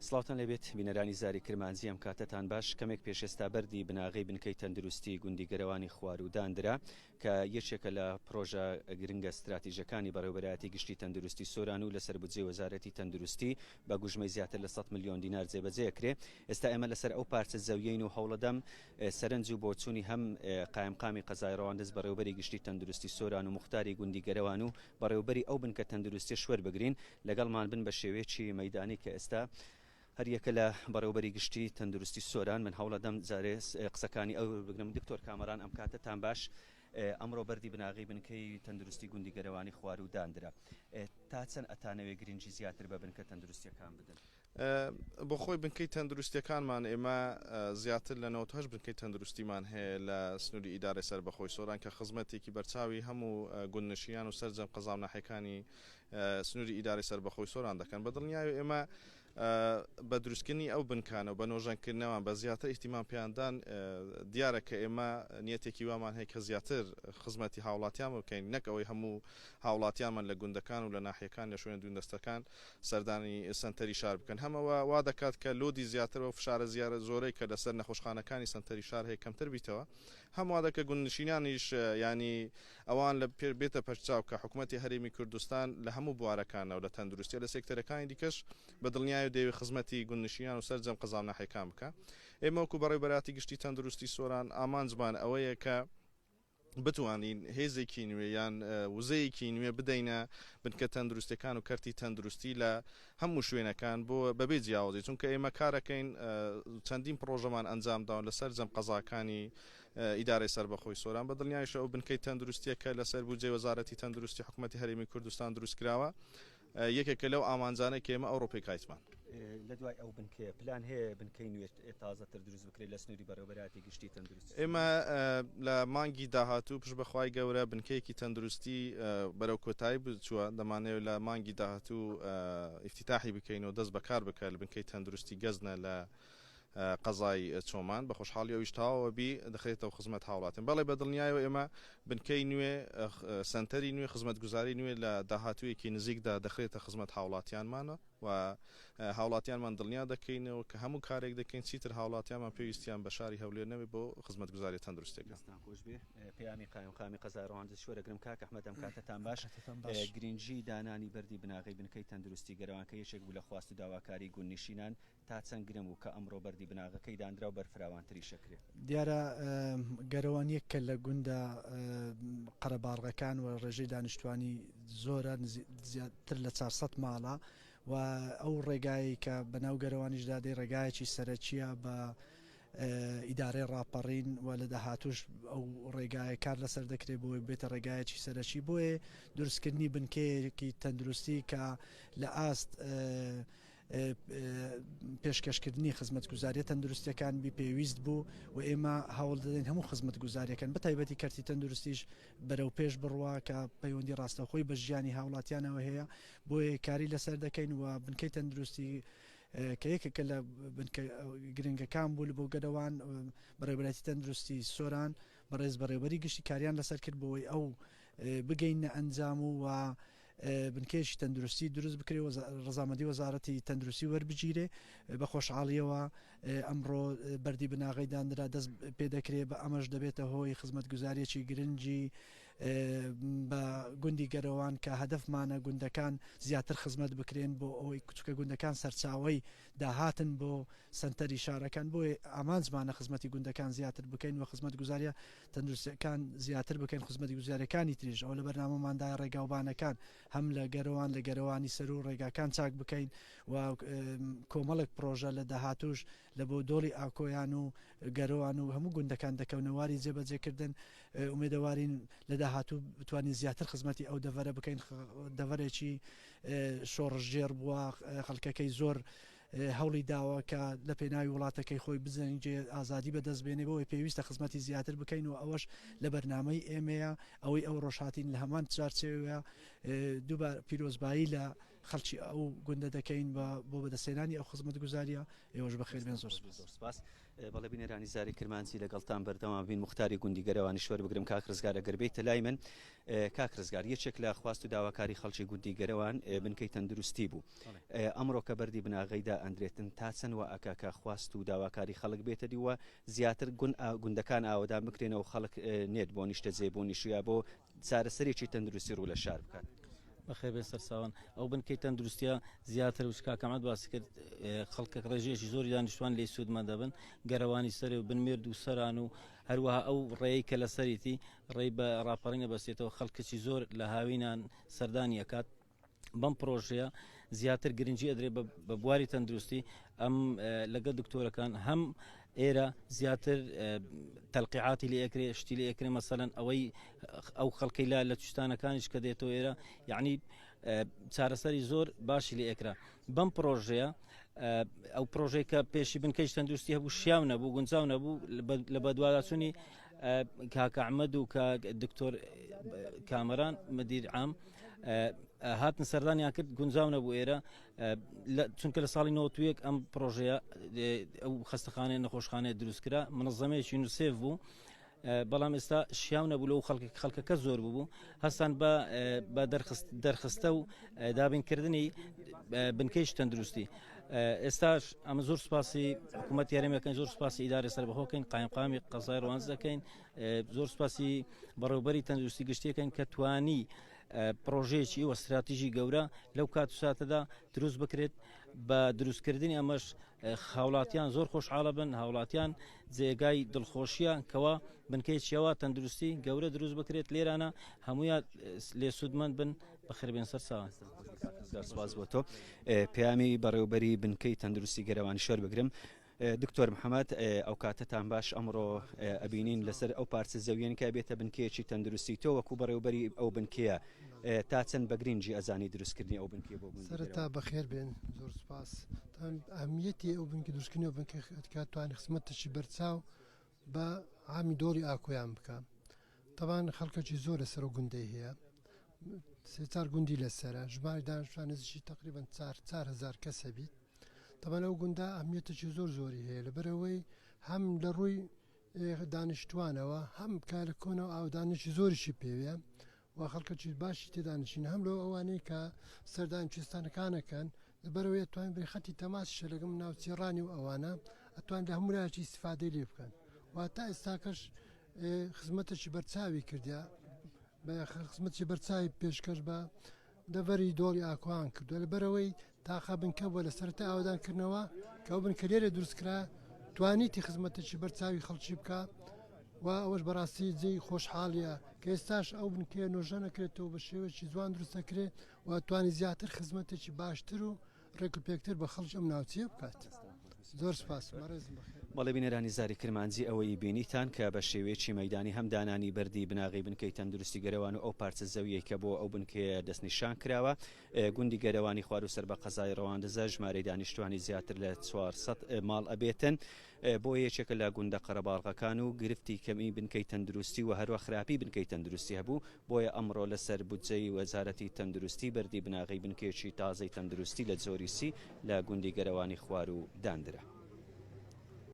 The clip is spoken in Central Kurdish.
سڵاوتان لێبێت بینەرانی زاری کرمانجی ئەم کاتەتان باش کەمێک پێش ئێستا بەردی بناغەی بنکەی تەندروستی گوندی گەرەوانی خواروو داندرا کە یەکێکە لە پرۆژە گرنگە ستراتیژەکانی بەڕێوبەرایەتی گشتی تەندروستی سۆران و لەسەر بودجەی وەزارەتی تەندروستی بە گوژمەی زیاتر لە 100 ملیۆن دینار جێبەجێ ئەکرێ ئێستا ئێمە لەسەر ئەو پارچە زەویەین و هەوڵەدەم سەرنج و بۆچوونی هەم قایمقامی قەزای ڕەواندز بەڕێوبەری گشتی تەندروستی سۆران و موختاری گوندی گەرەوان و بەڕێوبەری ئەو بنکە تەندروستیەش وەربگرین لەگەڵمان بن بە شێوەیەکی مەیدانی کە ئێستا هەریەکە لە بەڕێوبەری گشتی تەندروستی سۆران من هەوڵەدەم جارێ قسەکانی ئەو بگرم دکتۆر کامەران ئەم کاتەتان باش ئەمڕۆ بەردی بناغەی بنکەی تەندروستی گوندی گەرەوانی خواروو داندرا تا چەند ئەتانەوێ گرنگی زیاتر بە بنکە تەندروستیەکان بدەن؟ بۆ خۆی بنکەی تەندروستیەکانمان ئێمە زیاتر لە 98 بنکەی تەندروستیمان هەیە لە سنووری ئیدارەی سەربەخۆی سۆران کە خزمەتێکی بەرچاوی هەموو گوندنشینان و سەرجەم قەزا و ناحیەکانی سنووری ئیدارەی سەربەخۆی سۆران دەکەن. بە دڵنیایی ئێمە بە دروستکردنی ئەو بنکانە و بە نۆژەنکردنەوان بە زیاتر ئیهتیمام پێیاندان دیارە کە ئێمە نیەتێکی وامان هەیە کە زیاتر خزمەتی هاوڵاتیان بکەین نەک ئەوەی هەموو هاوڵاتیانمان لە گوندەکان و لە ناحیەکان لە شوێنە دووردەستەکان سەردانی سەنتەری شار بکەن هەم ئەوە وا دەکات کە لۆدی زیاتر و فشارە زیارە زۆرەی کە لەسەر نەخۆشخانەکانی سەنتەری شار هەیە کەمتر بیتەوە هەم وا دەکە گوندنشینانیش یانی ئەوان لە پێ بێتە پەرچاو کە حکومەتی هەرێمی کوردستان لە هەموو بوارەکانەوە لە تەندروستی لە سێکتەرەکانی دیکەش بە دڵنیایەوە دەیەوێت خزمەتی گوندنشینان و سەرجەم قەزا و ناحیەکان بکا ئێمە وەکو بەڕێوبەراتی گشتی تەندروستی سۆران ئامانجمان ئەوەیە کە بتوانین هێزێکی نوێ یان وزەیەکی نوێ بدەینە بنکە تەندروستیەکان و کەرتی تەندروستی لە هەموو شوێنەکان بۆ بەبێ جیاوازی چونکە ئێمە کارەکەین چەندین پڕۆژەمان ئەنجام داوە لە سەرجەم قەزاکانی ئیدارەی سەربەخۆی سۆران بە دڵنیایشە ئەو بنکەی تەندروستیە کە لەسەر بودجەی وەزارەتی تەندروستی حکومەتی هەرێمی کوردستان دروستکراوە یەکێکە لەو ئامانجانەی کە ئێمە ئەوڕۆ پێکهاتمان. لە دوای ئەو بنکەیە پلان هەیە بنکەی نوێ تازەتر دروست بکرێت لە سنووری بەڕێوەبەرایەتی گشتی تەندروستی؟ ئێمە لە مانگی داهاتوو پشت بە خوای گەورە بنکەیەکی تەندروستی بەرەو کۆتایی بچووە، دەمانەوێت لە مانگی داهاتوو ئیفتیتاحی بکەین و دەست بەکار بکات لە بنکەی تەندروستی گەزنە لە قەزای چۆمان، بە خۆشحاڵی ئەویش تەواوە بی دەخرێتەوە خزمەت هاوڵاتیان. بەڵێ بە دڵنیایەوە ئێمە بنکەی نوێ، سەنتەری نوێ، خزمەتگوزاری نوێ لە داهاتوویەکی نزیکدا دەخرێتە خزمەت هاوڵاتیانمان و هاوڵاتیانمان دڵنیا دەکەینەوە کە هەموو کارێک دەکەین چیتر هاوڵاتیانمان پێویستیان بە شاری هەولێر نەبێت بۆ خزمەتگوزاریە تەندروستیەکان. دەستتان خۆش بێ. پەیامی قایمقامی قەزای ڕەواندز وەرەگرم کاک ئەحمەد ئەم کاتەتان باش. گرنگی دانانی بەردی بناغەی بنکەی تەندروستی گەرەوان کە یەکێک بوو لە خواست و داواکاری گوندنشینان تا چەند گرنگ بوو کە ئەمڕۆ بەردی بناغەکەی دانرا و بەرفراوانتریش ئەکرێ؟ دیارە گەرەوان یەکە لە گوندە قەرەباڵغەکان و ڕێژەی دانیشتوانی زۆرە زیاتر لە 400 ماڵە و ئەو ڕێگایەی کە بەناو گەرەوانیشدا دێ ڕێگایەکی سەرەکیە بە ئیدارەی ڕاپەڕین و لە داهاتوش ئەو ڕێگایە کار لەسەر دەکرێت بۆی بێتە ڕێگایەکی سەرەکی بۆیە دروستکردنی بنکەیەکی تەندروستی کە لە ئاست پێشکەشکردنی خزمەتگوزاریە تەندروستیەکان بی پێویست بوو و ئێمە هەوڵ دەدەین هەموو خزمەتگوزاریەکان بە تایبەتی کەرتی تەندروستیش بەرەو پێش بڕوا کە پەیوەندی ڕاستەوخۆی بە ژیانی هاوڵاتیانەوە هەیە بۆیە کاری لەسەر دەکەین و بنکەی تەندروستی کە یەکێکە لە بنکە گرنگەکان بوو لە بۆ گەرەوان بەڕێوەبەرایەتی تەندروستی سۆران بەڕێز بەڕێوەبەری گشتی کاریان لەسەر کرد بۆی ئەو بگەینە ئەنجام و و بنکەیەکی تەندروستی دروست بکرێ و ڕەزامەندی وەزارەتی تەندروستی وەربگیرێ بە خۆشحاڵیەوە ئەمڕۆ بەردی بناغەی دانرا دەست پێ دەکرێ بە ئەمەش دەبێتە هۆی خزمەتگوزاریەکی گرنگی بە گوندی گەرەوان کە هەدەفمانە گوندەکان زیاتر خزمەت بکرێن بۆ ئەوەی کوچکە گوندەکان سەرچاوەی داهاتن بۆ سەنتەری شارەکان بۆیە ئامانجمانە خزمەتی گوندەکان زیاتر بکەین و خزمەتگوزاریە تەندروستیەکان زیاتر بکەین خزمەتگوزاریەکانی تریش ئەوە لە بەرنامەماندایە ڕێگاوبانەکان هەم لە گەرەوان لە گەرەوانی سەروو ڕێگاکان چاک بکەین و کۆمەڵێک پڕۆژە لە داهاتووش لە بۆ دۆڵی ئاکۆیان و گەرەوان و هەموو گوندەکان دەکەونە واری جێبەجێکردن ئومێدەوارین لە داهاتوو بتوانین زیاتر خزمەتی ئەو دەڤەرە بکەین دەڤەرێکی شۆڕشگێڕ بووە خەڵکەکەی زۆر هەوڵی داوە کە لە پێناوی وڵاتەکەی خۆی بجەنگێ، ئازادی بەدەست بێنێ، بۆیە پێویستە خزمەتی زیاتر بکەین و ئەوەش لە بەرنامەی ئێمەیە، ئەوەی ئەوڕۆش هاتین لە هەمان چوارچێوەیە، دووبارە پیرۆزبایی لە. خەڵکی ئەو گوندە دەکەین بە بۆ بەدەستهێنانی ئەو خزمەتگوزارییە، ئێوەش بەخێربێن زۆر سوپاس. زۆر سوپاس. بەڵێ بینەرانی زاری کرمانجی لەگەڵتان بەردەوام بین موختاری گوندی گەرەوانیش وەربگرم کاک ڕزگار ئەگەر بێیتە لای من کاک ڕزگار یەکێک لە خواست و داواکاری خەڵکی گوندی گەرەوان بنکەی تەندروستی بوو ئەمڕۆ کە بەردی بناغەیدا ئەندرێتن تا چەند وا ئەکا کە خواست و داواکاری خەڵک بێتە دی و زیاتر گوند گوندەکان ئاوەدان بکرێنەوە خەڵک نێت بۆ نیشتەجێ بوونیش یا بۆ چارەسەرێکی تەندروستی ڕوو لە شار بکات. بەخێر بێن سەرچاوان. ئەو بنکەی تەندروستیە زیاتر وچ کاک ئەحمەد باسی کرد خەڵکەک ڕێژەیەکی زۆری دانیشتوان لێی سوودمەند دەبن گەرەوانی سەرێ و بنمێرد و سەران و هەروەها ئەو ڕێی کە لەسەریتی ڕێی بە ڕاپەڕینە بەستێتەوە خەڵکەکی زۆر لە هاوینان سەردانی ئەکات بەم پرۆژەیە زیاتر گرنگی ئەدرێ بە بواری تەندروستی ئەم لەگەڵ دکتۆرەکان هەم ئێرە زیاتر تەلقیعاتی لێ ئەکرێ شتی لێ ئەکرێ مەسەلەن ئەوەی ئەو خەڵکەی لا لە چشتانەکانیش کە دێتەوە ئێرە یعنی چارەسەری زۆر باشی لێ ئەکرا بەم پرۆژەیە ئەو پرۆژەی کە پێشی بنکەی تەندروستی هەبوو شیاو نەبوو گونجاو نەبوو لە بەدواداچوونی کاکە ئەحمەد و کاک دکتۆر کامەران مدیر عام هاتن سەردانیان کرد گونجاو نەبوو ئێرە چونکە لە ساڵی 91 ئەم پرۆژەیە ئەو خەستەخانەیە نەخۆشخانەیە دروستکرا منەزەمەیەکی یونیسێف بوو بەڵام ئێستا شیاو نەبوو لەو خەڵک خەڵکەکە زۆر بوو هەستان بە بە دەرخستە و دابینکردنی بنکەیش تەندروستی ئێستاش ئەمە زۆر سوپاسی حکوومەت یاریمەکەن زۆر سوپاسی ئیدارە سەربەخۆکەین قایمقامی قەزای ڕوانز دەکەین زۆر سوپاسی بەڕێوبەری تەندروستی گشتیەکەین کە توانی پرۆژەیەکی و استراتیژی گەورە لەو کات و ساتەدا دروست بکرێت بە دروستکردنی ئەمەش هاوڵاتیان زۆر خۆشحاڵە بن هاوڵاتیان جێگای دڵخۆشیە کەوا بنکەی چیەوە تەندروستی گەورە دروست بکرێت لێرانە هەمویان لێ سوودمەند بن بەخێربێن سەر چاوان. سپاس بۆ تۆ پەیامی بەڕێوبەری بنکەی تەندروستی گەرەوانی شۆر بگرم دکتۆر محەممەد ئەو کاتەتان باش ئەمڕۆ ئەبینین لەسەر ئەو پارچە زەویەن کە بێتە بنکەیەکی تەندروستی تۆ وەکو بەڕێوبەری ئەو بنکەیە تا چەند بە گرنگی ئەزانی دروستکردنی ئەو بنکەیە بۆ گوندی سەرەتا بەخێر بێن زۆر سپاس ئەهمیەتی ئەو بنکە دروستکردنی ئەو بنکە کە توانی خزمەتێکی بەرچاو بە عامی دۆڵی ئاکۆیان بکە تەبان خەڵکەکی زۆر لەسەر ئەو گوندەی هەیە سێ چار گوندی لەسەرە ژماری دانیشتوان نزیکی تقریبا 4000 کەس هەبیت تەبان ئەو گوندە ئەهمیەتێکی زۆر زۆری هەیە لەبەرەوەی هەم لە ڕووی دانیشتوانەوە هەم کە لە کۆنەوە ئاودانێکی زۆریشی پێویە و خەڵکەکی باشی تێدانشین هەم لەو ئەوانەی کە سەردانی کوێستانەکانەکەن لەبەرەوەی ئەتوانین بری خەتی تەماسیشە لەگەم ناوچەی ڕانی و ئەوانە ئەتوان لە هەموو لایەکی ئیسفادەی لێ بکەن و تا ئێستاکەش خزمەتێکی بەرچاوی کردیا بە خزمەتی بەرچاوی پێشکەش بە دەڤەری دۆڵی ئاکۆیان کردووە لەبەرئەوەی تاقە بنکە بووە لە سەرەتای ئاوەدانکردنەوە کە ئەو بنکە لێرە دروستکرا توانیتی خزمەتێکی بەرچاوی خەڵکی بکا و ئەوەش بەڕاستی جێی خۆشحاڵیە کە ئێستاش ئەو بنکەیە نۆژەن ئەکرێتەوە بە شێوەیەکی جوان دروست ئەکرێ و توانی زیاتر خزمەتێکی باشتر و ڕێک و پێکتر بە خەڵکی ئەم ناوچەیە بکات. زۆر سپاس بەڕێزم بەخێر. بەڵێ بینەرانی زاری کرمانجی ئەوەی بینیتان کە بە شێوەیەکی مەیدانی هەم دانانی بەردی بناغەی بنکەی تەندروستی گەرەوان و ئەو پارچە زەویەی کە بۆ ئەو بنکەیە دەستنیشان کراوە گوندی گەرەوانی خواروو سەر بە قەزای ڕەواندزە ژمارەی دانیشتوانی زیاتر لە 400 ماڵ ئەبێتن بۆ یەکێکە لە گوندە قەرەباڵغەکان و گرفتی کەمی بنکەی تەندروستی و هەروە خراپی بنکەی تەندروستی هەبوو بۆیە ئەمڕۆ لەسەر بودجەی وەزارەتی تەندروستی بەردی بناغەی بنکەیەکی تازەی تەندروستی لە جۆری سی لە گوندی گەرەوانی خواروو داندرا.